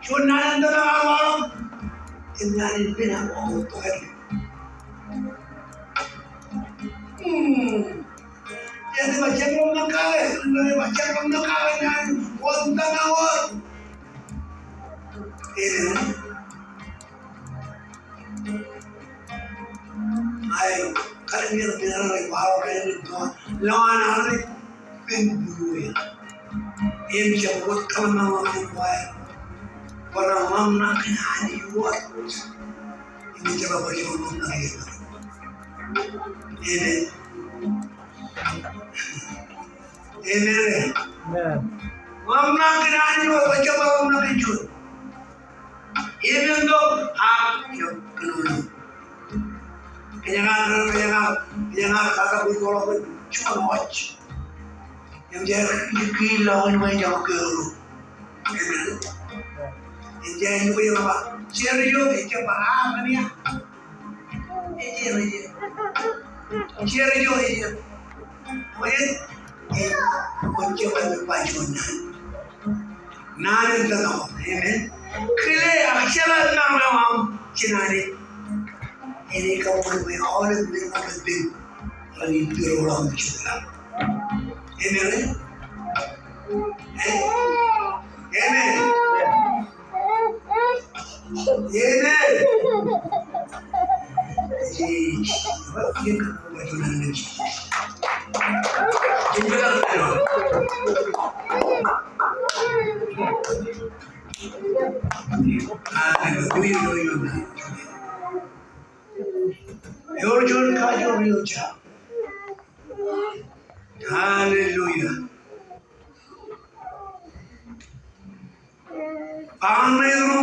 Juon naan in tōmak aō. Im naan in pen aō. Hmm. Ej ba jab ḷōmṇak kake, ej ba jab ḷōmṇak kake naan in wōt tōmak wōt. Amen. Aō, kallimjek eo rej waḷọk, kallimjek eo, lọmọọr eo rej pen būruō. Im jab wōt kōḷmānḷọkjeṇ ko aer. Kwō ḷōmṇak kōn Anij wōt. Im jab wōt ḷōmṇak kōn Anij. Amen. Amen. Amen. Ḷōmṇak kōn Anij wōt, kwō jab ḷōmṇak kōn juon. Even though, ah, you know, kōnono. Kōjeañ, kōjeañ, kōjeañ kakajoor eo ḷọk bwe juon wōj. Im jej kiil lọñiin bwe ejjab kōru. Im jej ñūkwe im ba, Sergio, ejjab ba, a, mania. Ejjab, ejjab. Sergio, ejjab. Bwe, ejjab, ejjab ba juon naan. Naan in tōmak. Amen. Kile ak jeḷā maroñ aṃ jinali. Enaaj kōṃṃan bwe aolep men ko rej pen ren in piro ḷọk im jibadḷọk. Amen. Eh? Amen. Amen. Hallelujah. Ewōr juon kajoor eo ejja. Hallelujah. Amen.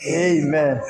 Amen.